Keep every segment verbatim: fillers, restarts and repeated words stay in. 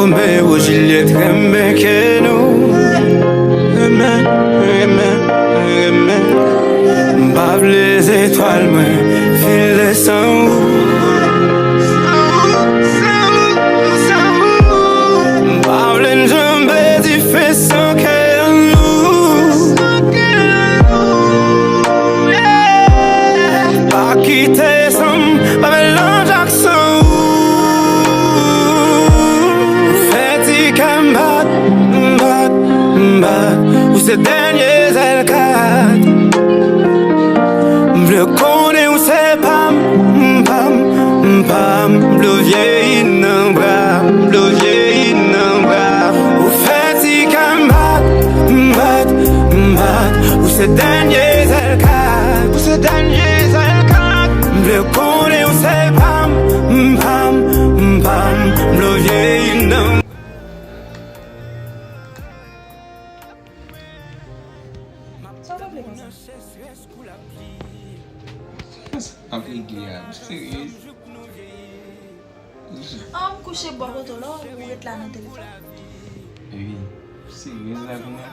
Romeo Juliet renmen ke nou. Renmen, renmen, renmen. M pa vle zetwal mwen file san ou. M pa vle n janbe dife san kè nou. Pa kite san m pa melanje ak san ou. Fè ti kè m bat, m bat, m bat. Ou se dènye zèl kat. M vle konnen ou se pa m, m pa m, m pa m. M vle w vyeyi nan bra, m vle w vyeyi nan bra. Ou fè ti kè m bat, m bat, m bat. Ou se dènye zèl kat, ou se dènye zèl kat. M vle konnen ou se pa m, m pa m, m pa m. M vle w vyeyi nan. Sa w ap regle konsa? Sa w ap regle a? Ou serye? An, m kouche bò kote w la, ou ret la nan telefòn. Wi, serye la kounya?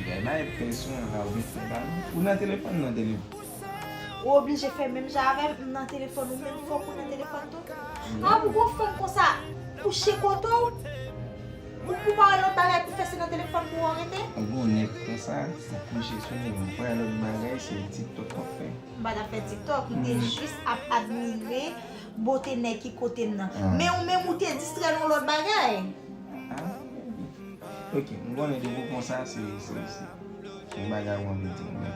Gade bay presyon an la, ou vin fè ba nou. Ou nan telefòn, nan telefòn. Ou oblije fè menm jan avè m, m nan telefòn, ou menm fòk ou nan telefòn tou. An, pou gon fanm konsa kouche kote w, ou pou pa wè lòt bagay pou fè, se nan telefòn pou w rete? Ou gon nèg konsa, ou kouche sou li, ou pa wè lòt bagay, se TikTok w ap fè. M pa t ap fè TikTok, m te jis ap admire bote nèg ki kote m nan. Men ou menm ou te distrè nan yon lòt bagay. Ah, ok, m konnen depi w konsa, se, se, se yon bagay ou anvi di m, men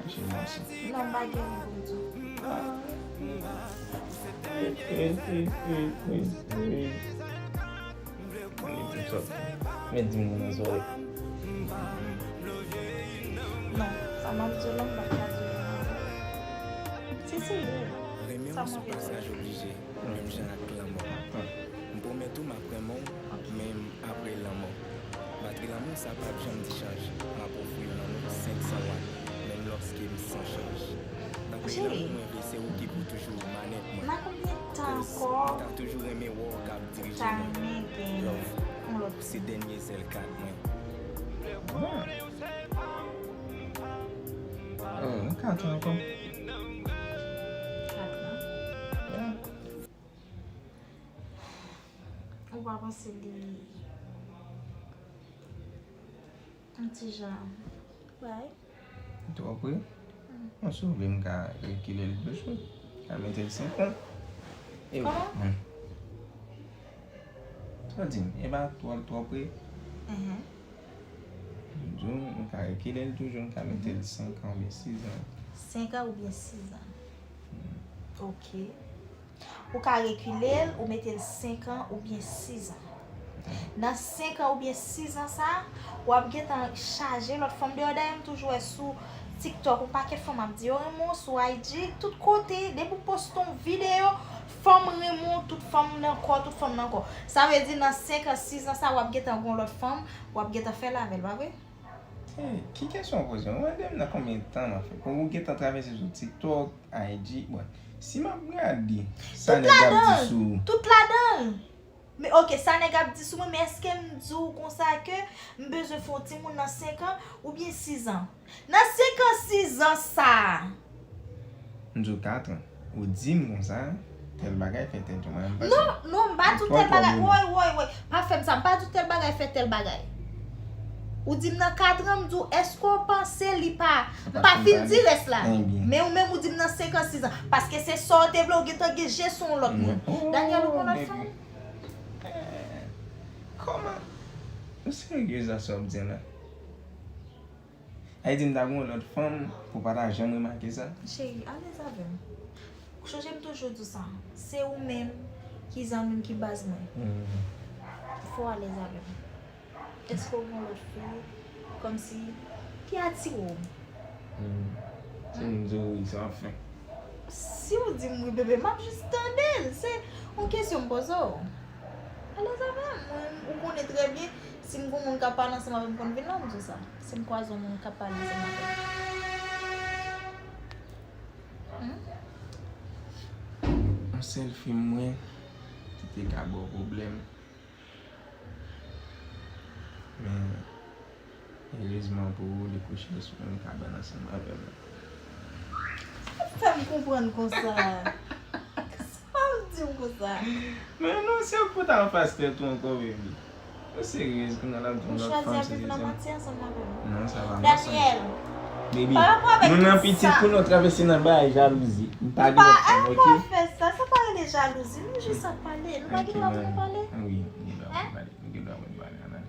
mache mòso. Non, m pa gen anyen pou m di w. Ah. Eh, eh, eh, eh, eh, eh. Mete m sòti. Mete m nan zòrèy. Non, sa m ap di w la, m pa ka di w. Se serye. Renmen w se yon pasaj oblije, menm jan ak lanmò. M pwomèt ou m ap renmen w, menm apre lanmò. Batri lanmou sa p ap janm dechanj. M ap ofri w lanmou senk san wat, menm lòske m san chanj. Batri lanmou mwen vle se ou ki pou toujou manèt mwen. Nan konbyen tan ankò? Mwen ta toujou renmen wè w k ap dirije mwen. Love, ou se dènye zèl kat mwen. Oh, kat ankò. Kat lan. Ou pa panse li yon ti jan bay? Twò pre? Bon, si w vle, m ka rekile l toujou. Ka mete l senk an. E wi. Kòman? Sa w di m, e pa twò, twò pre? M di w, m ka rekile l toujou, m ka mete l senk an oubyen sis an. Senk an oubyen sis an. Ok. Ou ka rekile l, ou mete l senk an oubyen sis an. Nan senk an oubyen sis an sa, w ap gentan chaje lòt fanm deyò. Dayè, m toujou wè sou TikTok, yon pakèt fanm ap di yo renmen w, sou I G, tout kote, depi w poste yon videyo, fanm renmen w, tout fanm nan kò, tout fanm nan kò. Sa vle di, nan senk an, sis an sa, w ap gentan gen yon lòt fanm, w ap gentan fè l avè l, pa vre? Hey, ki kesyon w poze m? Ou mande m nan konbyen tan m ap fè? Pou ou gentan travèse sou TikTok, I G, bon, si m ap gade sa nèg ap di sou ou. Tout ladan l. Men, ok, sa nèg ap di sou mwen, men èske m di w konsa ke m bezwen fè yon timoun nan senk an oubyen sis an? Nan senk an, sis an sa a. M di w kat an. Ou di m konsa, tèl bagay fè tèt ou mal, m pa... Non, non, m pa di w tèl bagay. Woy, woy, woy. Pa fè m sa. M pa di w tèl bagay fè tèl bagay. Ou di m nan kat an, m di w, èske w panse li pa... M pa fin di rès la. Men ou menm, ou di m nan senk an, sis an. Paske se sa w te vle, w gentan gen je sou yon lòt moun. Daniel, ou gon lòt fanm? Kòman? Ou serye sa w ap di la? Sa vle di m ta gen yon lòt fanm pou w pa ta janm remake sa? Cheri, alèz avè m. Chonje m toujou di w sa. Se ou menm ki zanmi m, ki baz mwen. Fò w alèz avè m. Èske w gen yon lòt fi kòmsi ki atire w? Si m di w wi, se anfen. Si w di m wi, bebe, m ap jis tande l. Se yon kesyon m poze w. Alèz avè m. Mwen, ou konnen trè byen, si m gon moun k ap pale ansanm avè m, konn vin la, m di w sa. Si m kwaze yon moun k ap pale ansanm avè m. Hmm? Yon sèl fi m mwen ki te ka ba w pwoblèm. Men, erezman pou ou, li kouche sou menm kabann ansanm avè m. Fè m konprann konsa. Sa w di m konsa? Men non, se ou k pou ta anfas tèt ou ankò, baby. Ou seryez, kounye a l ap di yon lòt fanm se dezyèm. Ou chwazi ap viv nan manti ansanm avè m. Non, sa pa Daniel, Baby, nou nan pitit pou nou travèse nan bagay jalouzi. M pa gen lòt fanm, ok? Pa fè sa, sa pa rele jalouzi. Nou jis ap pale. Nou pa gen dwa pou nou pale. Wi, nou gen dwa pou nou pale. Nou gen dwa pou nou pale. Ann ale.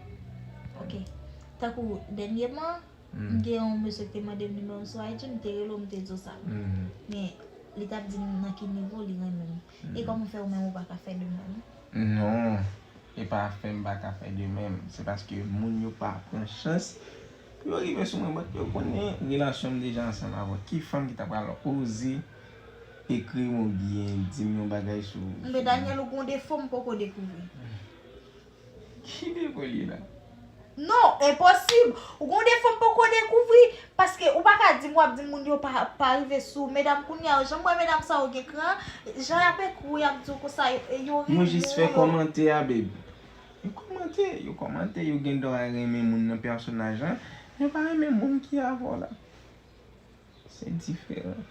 Ok. Tankou dènyèman, m gen yon mesye ki te mande m nimewo m sou I G, m te rele w, m te di w sa. Men, li t ap di m nan ki nivo li renmen m. E kòman fè ou menm ou pa ka fè de menm? Non. E pa fè m pa ka fè de menm. Se paske moun yo pa pran chans pou yo rive sou mwen. But yo konnen relasyon m deja ansanm avè w. Ki fanm ki ta pral oze ekri m oubyen di m yon bagay sou. Men Daniel, ou gon defo m poko dekouvri. Ki defo l ye la? Non, enposib! Ou gon defo m poko dekouvri. Paske ou pa ka di m w ap di moun yo pa pa rive sou medam kounye a. Jan m wè medam sa yo gen kran, jan y ap ekri w, y ap di w konsa, yo ri. Yo jis fè kòmantè a, baby. Yo kòmante, yo kòmante, yo gen dwa renmen moun nan pèsonaj lan, men yo pa renmen moun ki avè w la. Se diferan.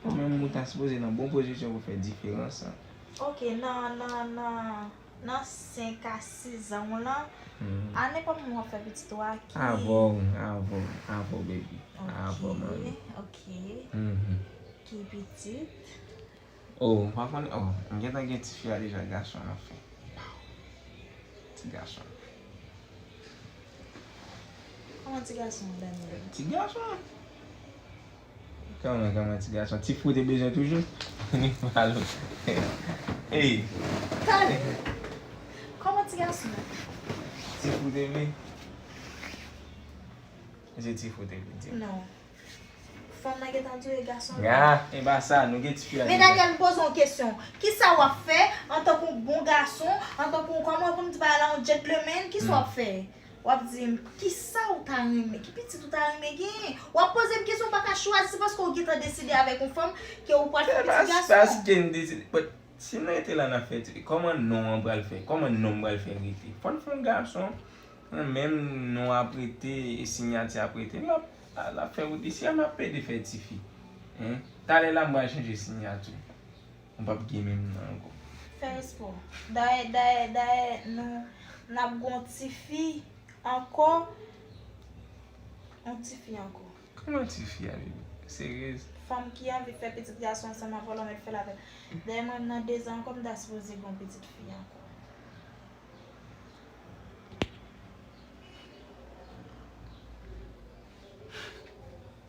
Ou menm ou ta sipoze nan bon pozisyon pou fè diferans lan. Ok, nan nan nan nan senk a sis an w lan, a nenpòt moman w ap fè pitit ou a ki. Avè w, avè w, avè w, baby. Avè w, mami. Ok. Ki pitit? Oh, m pa konnen. Oh, m gentan gen tifi a deja, gason an fè. Ti gason. Kòman ti gason an, Daniel? Ti gason. Kòman, kòman ti gason? Ti fou te bezwen toujou? Ni palo. Ey. Talè. Kòman ti gason an? Ti fou te vle? Se ti fou te vle di. Non. Fanm nan gentan touye gason an. Ah, e pa sa, nou gen tifi a. Men Daniel, m poze w yon kesyon. Kisa w ap fè antanke yon bon gason, antanke yon, kòman pou m di bagay la, yon gentleman, kisa w ap fè? W ap di m, kisa w ta renmen, ki pitit ou ta renmen genyen? W ap poze m kesyon, w pa ka chwazi, se paske w gentan deside avèk yon fanm ke w pral fè pitit gason. Se pa paske m deside, but si m rete la n ap fè ti, kòman non an pral fè, kòman non m pral fè rete? Fò n fè yon gason. Menm non ap rete, e siyati ap rete, l ap, l ap fè wout isi a, m ap plede fè tifi. Hein? Talè la m pral chanje siyati. M p ap gen menm non ankò. Fè espò. Dayè, dayè, dayè, nou, n ap gon tifi ankò. Yon tifi ankò. Kòman tifi a, baby? Seryez? Fanm ki anvi fè pitit gason ansanm avè w, l anmèt fè l avè l. Dayè mwen, nan dezan ankò, m ta sipoze gon pitit fi ankò.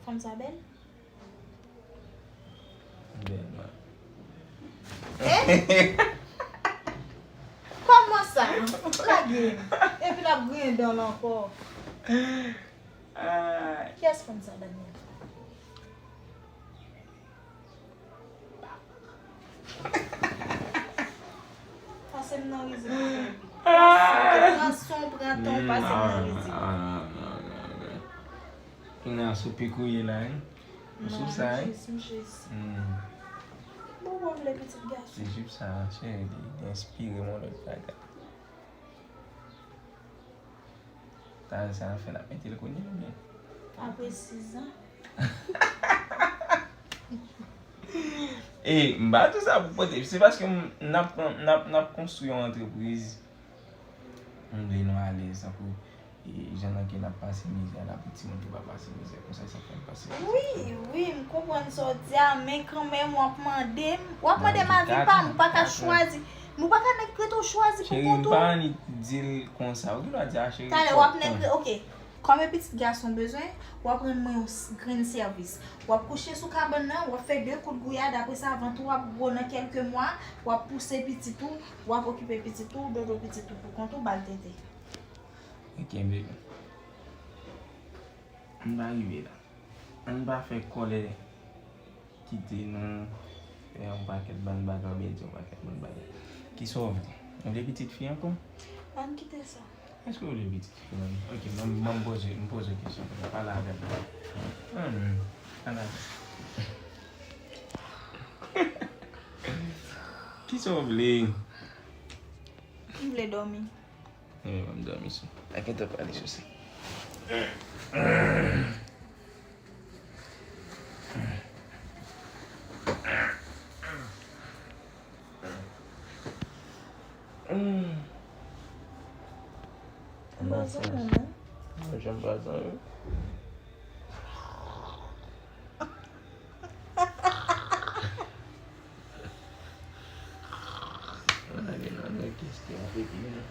Fanm sa bèl? Bèl, man. Eh? Kòman sa? Lage m. Epi l ap griyen dan l ankò. Kiyès fanm sa, Daniel? Pase m nan rizib. Pran son, pran ton, pase m nan rizib. Kounya sou pik ou ye la, wi. Ou sou sa, wi. M jis, m jis. Bon, bon, vle pitit gason. Se jip sa, cheri, li enspire m yon lòt bagay. Sa, sa fè n ap mete l kounye a, oubyen? Apre sis an. E, m pa di w sa pou pote, se paske m, n ap, n ap, n ap konstwi yon antrepriz. M vle nou alèz, tankou, e, jan nan ke n ap pase mizè la, pou timoun yo pa pase mizè konsa, sa fè n pase mizè. Wi, wi, m konprann sa w di a, men kanmenm, w ap mande m, w ap mande m avi pa m, ou pa ka chwazi. Men w pa ka nèk rete w chwazi pou kont ou. Cheri, m pa annik di l konsa. Ou gen dwa di a, cheri. Talè, w ap nèk, ok. Kòm e pitit gason bezwen, w ap rann mwen yon s- grenn sèvis. W ap kouche sou kabann nan, w ap fè de kout gouyad, apre sa, vant ou ap gwo nan kèlke mwa, w ap pouse pitit ou, w ap okipe pitit ou, dodo pitit ou pou kont ou, ba l tete. Ok, baby. M pa rive la. Ann pa fè kòlè kite nou fè yon pakèt bann bagay oubyen di yon pakèt bann bagay. Kisa w vle? Ou vle pitit fi ankò? Ann kite sa. Èske w vle pitit fi menm? Ok, mwen, mwen m poze, m poze w kesyon pou nou pale avè m. Ann, ann avè m. Kisa w vle? M vle dòmi. Wi, m ap dòmi sou. Ak yon tan pale sou sa. Mwen janm pa zanmi.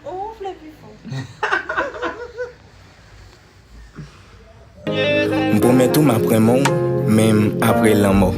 Ou vle pi fò. M pwomèt ou m ap renmen w, menm apre lanmò.